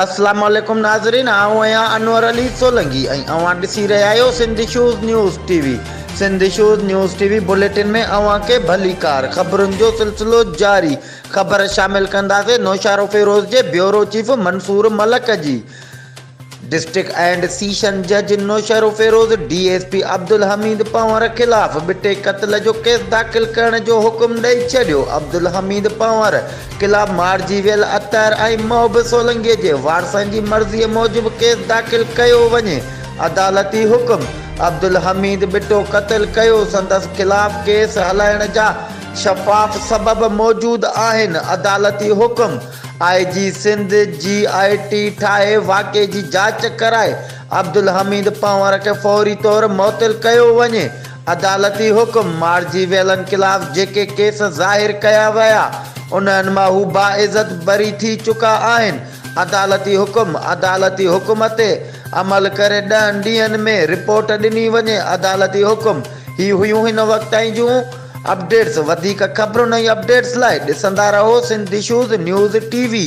اسلام عليڪم ناظرين آئون آهيان انور علي سولنگي ۽ اوهان ڏسي رهيا آهيو Sindh issues news T V Sindh issues news T V bulletin ۾ اوهان کي ڀليڪار خبرن جو سلسلو جاري خبر شامل ڪنداسين نوشهروفيروز جي بيورو چيف منصور ملڪ جي ڊسٽرڪٽ اينڊ سيشن جج Naushahro Feroze D S P Abdul Hamid Panhwar خلاف ٻٽي قتل جو ڪيس داخل ڪرڻ جو حڪم ڏئي ڇڏيو، عبدالحميد پنهور خلاف مارجي ويل اطهر ۽ محب سولنگي جي وارثن جي مرضي موجب ڪيس داخل ڪيو وڃي، عدالتي حڪم، عبدالحميد ٻٽو قتل ڪيو سندس خلاف ڪيس هلائڻ جا شفاف سبب موجود آهن، عدالتي حڪم. آء جي سنڌ جي آء ٽي ٺاهي واقعي جي جاچ ڪرائي عبدالحميد پنهور کي فوري طور معطل ڪيو وڃي، عدالتي حڪم، مارجي ويلن خلاف جيڪي ڪيس ظاهر ڪيا ويا انهن مان هو باعزت بري ٿي چڪا آهن، عدالتي حڪم، عدالتي حڪم تي عمل ڪري ڏهن ڏينهن ۾ رپورٽ ڏني وڃي، عدالتي حڪم، هي هيون هن وقت تائين جون. اپڊيٽس وڌيڪ خبرن ۽ اپڊيٽس لاء ڏسندا رهو Sindh issues news T V.